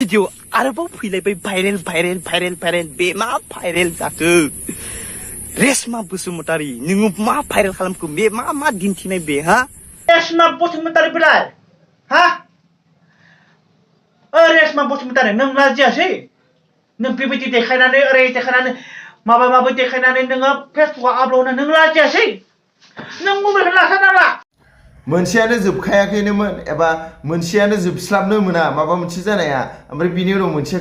video आरोबाव फैलायबाय viral बे मा भाइरेल जाखो रेशमा बसुमतारी नोङो मा भाइरेल खालामखो बे मा दिन्थिनाय बे हा रेशमा बसुमतारी बिलाय हा रेशमा बसुमतारी नों लाजियासै नों बेबायदि देखायनानै ओरै देखायनानै माबा देखायनानै नोङो फेसबुकआव आपल'ड होनो नों लाजियासै नों मबाइलखौ लाखा नाला मोनसेयानो जोबखायाखैनोमोन एबा मोनसेयानो जोबस्लाबनो मोना माबा मोनसे जानाया ओमफ्राय बिनि उनाव मोनसे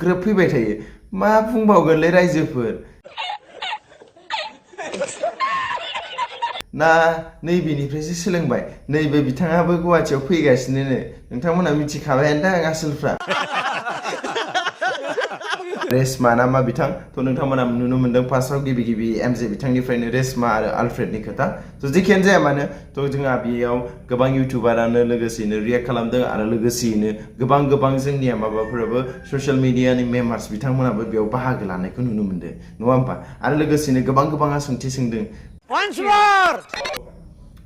ग्रोब फैबाय थायो मा बुंबावगोनलै रायजोफोर ना नैबेनिफ्रायसो सोलोंबाय नैबे बिथाङाबो गुवाहाटियाव फैगासिनो नोंथांमोना मिथिखाबायानो दा आसलफ्रा रेशमा ना मा बिथां थ' नोंथांमोना नुनो मोन्दों फार्स्टआव गिबि एमजे बिथांनिफ्रायनो रेशमा आरो आलफ्रेडनि खोथा थ' जेखियानो जाया मानो थ' जोंहा बेयाव गोबां इउटुबारानो लोगोसेयैनो रियेक्ट खालामदों आरो लोगोसेयैनो गोबां जोंनिया माबाफोराबो ससियेल मिडियानि मेम्बार्स बिथांमोनाबो बेयाव बाहागो लानायखौ नुनो मोन्दों नङा होमबा आरो लोगोसेयैनो गोबाङा सोंथि सोंदों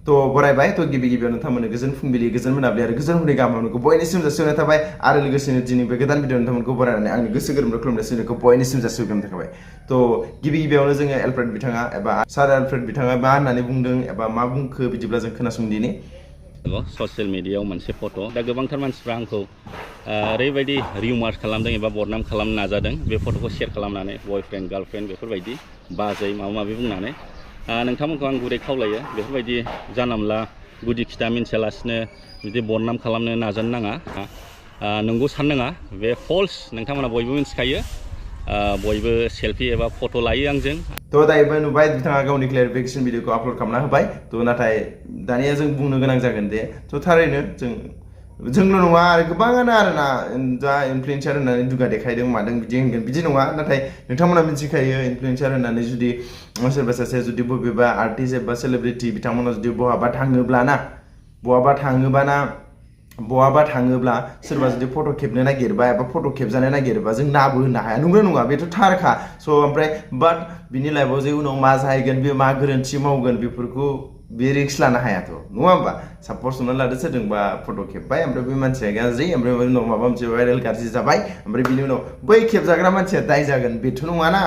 तो बरायबाय तो गिबियाव नोंथांमोननो गोजोन फुंबिलि गोजोन मोनाबिलि आरो गोजोन हरनि गाहाम हामलायनायखौ बयनिसिम जासिहरनाय थाबाय आरो लोगोसेनो दिनै बे गोदान भिडिअ नोंथांमोनखौ बरायनानै आंनि गोसो गोरबोनिफ्राय खुलुमनाय सिबिनायखौ बयनिसिम जासिहरग्रोनाय थाबाय तो गिबियावनो जोङो एलफ्रेड बिथाङा एबा सार एलफ्रेड बिथाङा मा होननानै बुंदों एबा मा बुंखो बिदिब्ला जों खोनासंदिनि ससियेल मिडियायाव मोनसे फट' दा गोबांथार मानसिफ्रा आंखौ ओरैबायदि रिउमार्स खालामदों एबा बदनाम खालामनो नाजादों बे फट'खौ शेयार खालामनानै बयफ्रेन्ड गार्लफ्रेन्ड बेफोरबायदि बाजै माबा माबि बुंनानै नोंथांमोनखौ आं गुरै खावलायो बेफोरबायदि जानला गुदि खिथा मिन्थियालासिनो बिदि बदनाम खालामनो नाजानो नाङा नंगौ साननाङा बे फल्स नोंथांमोना बयबो मिथिखायो बयबो सेल्फि एबा फट' लायो आंजों थ' दायोबो नुबाय बिथाङा गावनि क्लेरिफिकेसन भिडिअखौ आपल'ड खालामना होबाय थ' नाथाय दानिया जों बुंनो गोनां जागोन दे थ' थारैनो जोंल' नङा आरो गोबाङानो आरोना जा इनफ्लुयेन्सार होननानै दुगा देखायदों मादों बिदि होनगोन बिदि नङा नाथाय नोंथांमोना मिथिखायो इनफ्लुयेन्सार होननानै जुदि सोरबा सासे जुदि बबेबा आर्टिस्ट एबा सेलिब्रिटि बिथांमोना जुदि बहाबा थाङोब्ला सोरबा जुदि फट' खेबनो नागिरबा एबा फट' खेबजानो नागिरबा जों नाबो होनो हाया नंगौ नङा बेथ' थारखा स' ओमफ्राय बाट बिनि लाइफआव जे उनाव मा जाहैगोन बे मा गोरोन्थि मावगोन बेफोरखौ बे रिक्स लानो हायाथ' नङा होमबा सापस हमना लादो सोरजोंबा फट' खेबबाय ओमफ्राय बे मानसिया गाज्रि ओमफ्राय उनाव माबा मोनसे भाइरेल गाज्रि जाबाय ओमफ्राय बिनि उनाव बै खेबजाग्रा मानसिया दाय जागोन बेथ' नङाना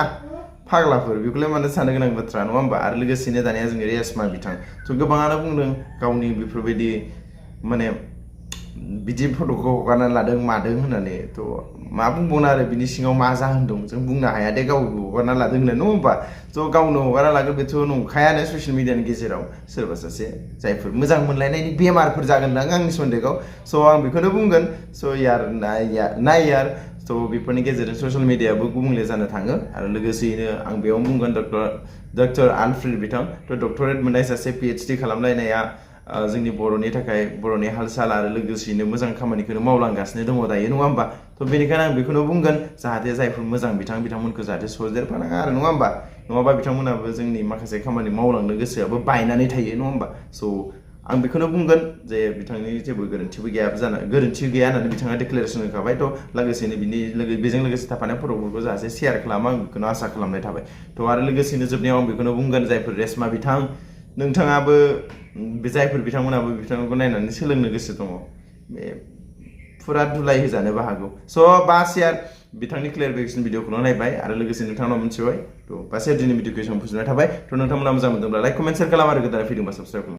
फाग्लाफोर बेखौलाय मानो साननो गोनां बाथ्रा नङा होमबा आरो लोगोसेनो दानिया जोङो रेशमा बिथां थ' गोबाङानो बुंदों गावनि बेफोरबायदि माने बिदि फट'खौ हगारना लादों मादों होननानै थ' मा बुंबावनो आरो बिनि सिङाव मा जाहोन दं जों बुंनो हाया दे गावबो हगारना लादों होननानै नङा होमबा थ' गावनो हगारना लागोन बेथ' नंखायानो ससियेल मिडियानि गेजेराव सोरबा सासे जायफोर मोजां मोनलायनायनि बेमारफोर जागोनदां आंनि सन्देहआव स' आं बेखौनो बुंगोन स' नाय यार थ' बेफोरनि गेजेरजों ससियेल मिडियाबो गुबुंले जानो थाङो आरो लोगोसेयैनो आं बेयाव बुंगोन डक्टर आलफ्रेड बिथां थ' डक्टरेट मोननाय सासे PhD खालामलायनाया जोंनि बर'नि थाखाय बर'नि हाल साल आरो लोगोसेयैनो मोजां खामानिखौनो मावलांगासिनो दङ दायो नङा होमबा थ' बेनिखायनो आं बेखौनो बुंगोन जाहाथे जायफोर मोजां बिथांमोनखौ जाहाथे सरदेरफानाङा आरो नङा होमबा नङाबा बिथांमोनाबो जोंनि माखासे खामानि मावलांनो गोसोआबो बायनानै थायो नङा होमबा स' आं बेखौनो बुंगोन जे बिथांनि जेबो गोरोन्थि गैया होननानै बिथाङा डिक्लेरेसन होखाबाय थ' लोगोसेनो बेजों लोगोसे थाफानाय फट'फोरखौ जाहाथे शेयार खालामो आं बेखौनो आसा खालामनाय थाबाय थ' आरो लोगोसेनो जोबनायाव आं बेखौनो बुंगोन जायफोर रेशमा बिथां नोंथाङाबो जायफोर बिथांमोनाबो बिथांखौ नायनानै सोलोंनो गोसो दङ बे फुरा धुलाय होजानोबो हागौ स' बासियार बिथांनि क्लेरिफिकेसन भिडिअखौनो नायबाय आरो लोगोसे नोंथांनाव मिथिबाय थ' बासियार दिनै भिडिअखौ फोजोबनाय थाबाय थ' नोंथांमोना मोजां मोनदोंब्ला लाइक कमेन्ट शेयार खालाम आरो गोदान भिडिअ साबस्क्राइब खालाम